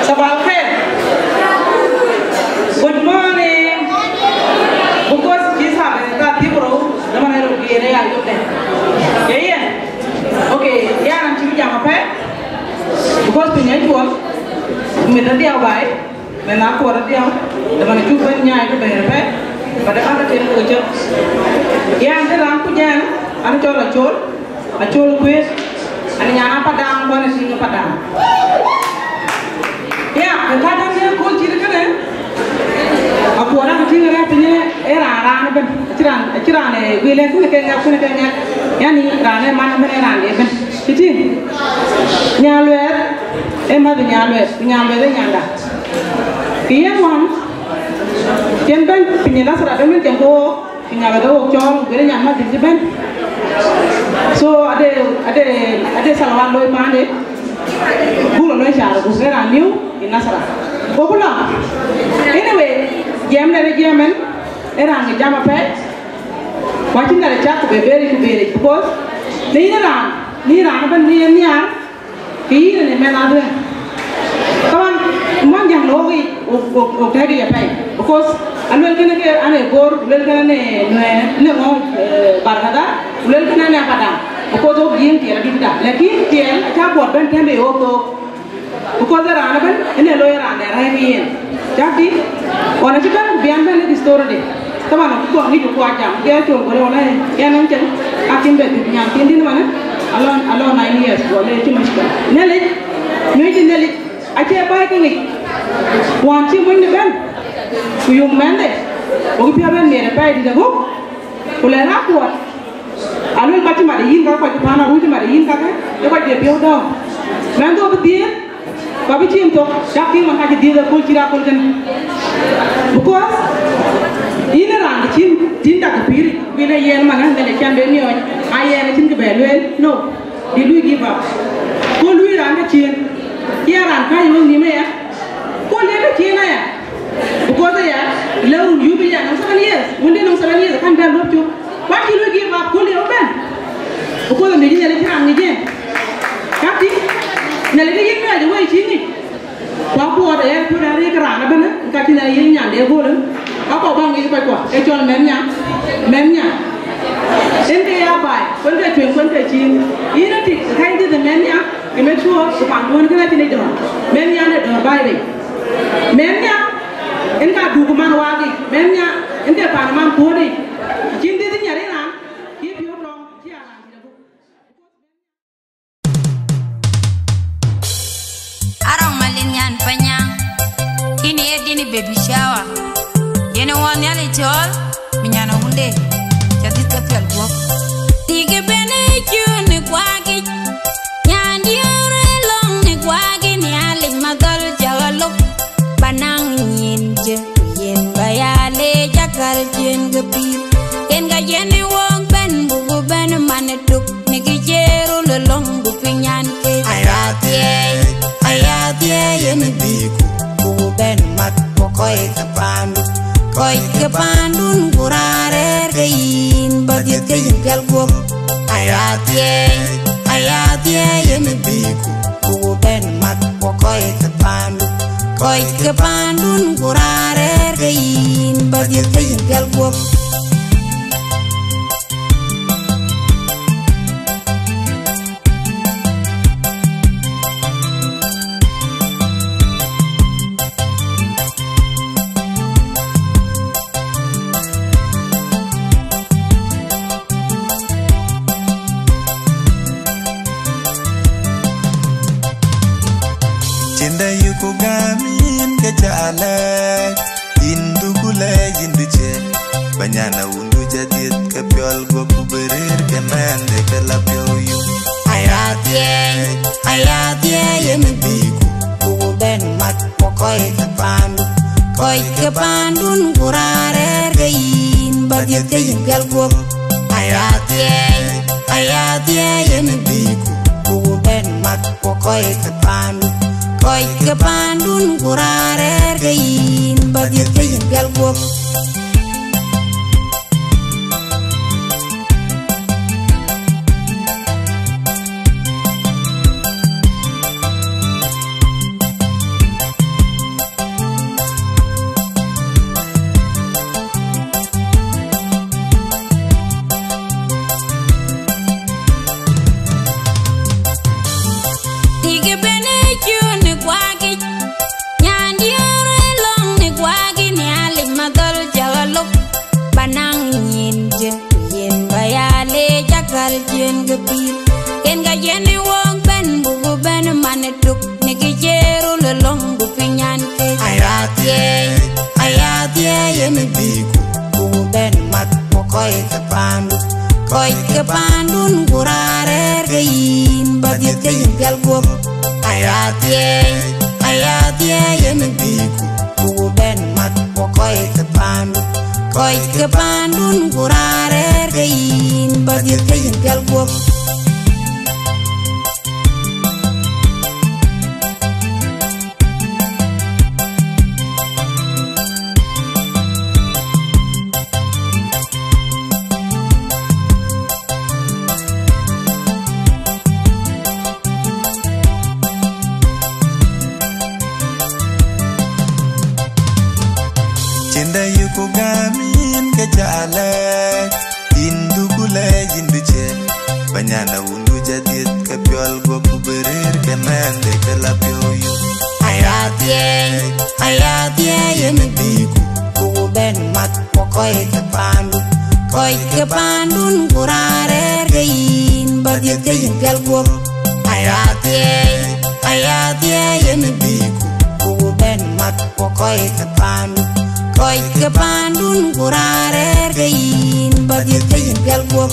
Sabah al khair. Good morning. Because this happen that people, the man I don't get a good day. Yeah, yeah. Okay, yeah, I'm too young, okay? Because to me, it was, me the day I buy. Mɛn aa kuɔɔr adiäŋ, ëmën acuk bɛ̈n nyaai ke bɛ̈ɛ̈r pɛ̈i, ba de bäk ke tënë ke cök. Yɛn të raan kuc ɛn, an cɔl Acol, Acol Kuëër, an nyan Apadaŋ, ku an ë tiŋ Apadaŋ. Ya, ë ka däŋ ë kööl cït kënë, akuɔɔr an tïŋ rɛ̈ɛ̈r piny ë raan, raan ëbɛ̈n, acï raan, acï raan ë guiël ë kënë ke ŋɛk, kënë ke ŋɛk, yani raan ë man ëbɛ̈n ë raan de ëbɛ̈n. Cï tïŋ, Nyaluɛɛr, ë mäth Nyaluɛɛr, ku Nyaluɛɛr ë nyanda. Kë yen wään, cïn bɛ̈ny piny ë Nasara de min cïn ke wook, ku Nyaluɛɛr de wook cɔɔl, ku bï nyan mäth cï bɛ̈n. So, ade, ade, ade salawat looi paande, buk lɔ looi car, ku ke raan niu ë Nasara. Goku lɔ, anyway, jiɛɛm de jiɛɛm ɛn, ë raan ŋic jam apɛi, ku acïn ŋɛk cak ku be beric, ku beric, because në yïn raan, në yïn raan ëbɛ̈n, në yen nhiaar, ke yïn ënë mɛn adhuɛ̈ŋ. Taban, man jäŋ në wok yic, wok, wok, wok tɛ̈k yic apɛi. Because aluel kënë ke an ë Bor, aluel kënë në Nuɛɛr, në ŋö, eh, Barkadhal, aluel kënë në Apadaŋ. Because wok jiëëŋ tiɛɛl adït da. Lakin tiɛɛl acä buɔt bɛ̈n tɛ̈n ë wok thook. Because ë raan ëbɛ̈n, ënë looi raan dɛ rɛ̈ɛ̈r ke yen. Cak tïŋ, ɣɔn acï bɛ̈n ku bian bɛ̈n ë story de. Taban, ku kɔn ŋic ku kuac jam, ke Acol ku rɛ̈ɛ̈r ënë, yɛn ɛn cïn, akïn bɛ dhil nyan thiin dït manë, alɔ, alɔ nine years, wala cï mushkila. Nhialic, nyuc cï Nhialic, acie bäi ke ŋic. Wään cï mony de bɛ̈n, ku yök mɛnhde, wok piɔ̈u bɛ̈n miɛt apɛi dït aguk, ku lɛ raan kuɔt. Aluel ka cï mat ë yïn ka kɔc paan aruc cï mat ë yïn kakë, ë kɔc de piɔ̈u dɔ̈ɔ̈r. Mɛnhdu abï dhiëëth, ku abï ciim thok, cak tïŋ man ka cï dhiëëth ë kööl cït aköl kënë. Because yïn ë raan cïn, cïn dak pïïr, ku yïn ë yɛn man ë Nhialic cän be miɔɔc, a yɛn acïn kë bɛ lueel, no, dï lui give up. Ku lui raan ke ciëën, ya raan ka yï wëŋ nïm aya, ku le ke ciëën aya. Because aya, lëu run yup aya, nɔŋ seven years, wënde nɔŋ seven years, kan bɛ luɔp cök. Kuat cï lui give up, ku le bɛ̈n. Because amiɔc Nhialic cï raan ŋic yen. Ka tïŋ, Nhialic ke yïn miɔɔc ë wëi cï ŋic. Ku abuɔɔt ë yɛn piɔ̈u rɛ̈ɛ̈r ke raan ëbɛ̈n, ka cïn ë yïn nyande ëköölë. Ka kɔɔr bä ŋic kɔc kuɔ, ee cɔl mɛn nya, mɛn nya. En ke ya baai, kuën ke tueŋ, kuën ke ciin. Yïn ë tik, ka yïn dhiëth ë mɛn nya, ke make sure ku panduön kënë acïn ë dɔ̈ɔ̈r. Mɛn nya de dɔ̈ɔ̈r baai bei. Mɛn nya, en ka duk man waak yic. Mɛn nya, en ke pan man thuööt yic. Cïn dhiëth ë nya rïn raan, cï piɔ̈u tɔŋ, cï a raan cï dɛ buk. Arɔŋ Malin Baby shower. Yen ë wɔ Nhialic cɔɔl, bï nyan awunde, ca dhiëth ke piɔl guɔ̈p. Tik ë bɛ̈n ë cïn ë kuakic, nyan diäär ë lɔ̈ŋ në kuakic, Nhialic madhɔl cä ɣa lop, ba naŋ nyin cë, ku yen ba ya leec akäl ciën ke pïïr. Yen ka yen ë wok bɛ̈n, buku bɛ̈n man ë tuk, në kë cï röl ë lɔ̈ŋ, ku piny nyan ke. Aya thiëëc, aya thiëëc, yen bï ku, ku bɛ̈n mat, ku kɔc ke paandu, kɔc ke paandun, ku raan rɛ̈ɛ̈r ke yïn, ba dhiëth ke yïn pial guɔ̈p. Aya thiëëc, aya thiëëc, yen bï ku, ku bɛ̈n mat, ku kɔc ke paandu, kɔc ke paandun, ku raan rɛ̈ɛ̈r ke yïn, ba dhiëth ke yïn pial guɔ̈p. Cïn dɛ yï ku gäm yïn ke ca lɛɛc, yïn du ku lɛɛc yïn du cië, ba nyan awundu ca dhiëth ke piɔl guɔ̈p ku bï rëër ke mɛnhde ke la piɔ̈u yum. Aya thiëëc, aya thiëëc, yen bï ku, ku bɛ̈n mat, ku kɔc ke paandu, kɔc ke paandun, ku raan rɛ̈ɛ̈r ke yïn, ba dhiëth ke yïn pial guɔ̈p. Aya thiëëc, aya thiëëc, yen bï ku, ku bɛ̈n mat, ku kɔc ke paandu, kɔc ke paandun, ku raan rɛ̈ɛ̈r ke yïn, ba dhiëth ke yïn pial guɔ̈p. Tik ë bɛ̈n ë cïn ë kuakic, nyan diäär ë lɔ̈ŋ në kuakic, Nhialic madhɔl cä ɣa lop, ba naŋ nyin cë, ku yen ba ya leec akäl ciën ke pïïr. Yen ka yen ë wok bɛ̈n, buku bɛ̈n man ë tuk, në kë cï röl ë lɔ̈ŋ, ku piny nyan ke. Aya thiëëc, aya thiëëc, yen bï ku, ku bɛ̈n mat, ku kɔc ke paandu, kɔc ke paandun, ku raan rɛ̈ɛ̈r ke yïn, ba dhiëth ke yïn pial guɔ̈p. Aya thiëëc, aya thiëëc, yen bï ku, ku bɛ̈n mat, ku kɔc ke paandu, kɔc ke paandun, ku raan rɛ̈ɛ̈r ke yïn, ba dhiëth ke yïn pial guɔ̈p. Cïn dɛ yï ku gäm yïn ke ca lɛɛc, yïn du ku lɛɛc yïn du cië, ba nyan awundu ca dhiëth ke piɔl guɔ̈p ku bï rëër ke mɛnhde ke la piɔ̈u yum. Aya thiëëc, aya thiëëc, yen bï ku, ku bɛ̈n mat, ku kɔc ke paandu, kɔc ke paandun, ku raan rɛ̈ɛ̈r ke yïn, ba dhiëth ke yïn pial guɔ̈p. Aya thiëëc, aya thiëëc, yen bï ku, ku bɛ̈n mat, ku kɔc ke paandu, kɔc ke paandun, ku raan rɛ̈ɛ̈r ke yïn, ba dhiëth ke yïn pial guɔ̈p.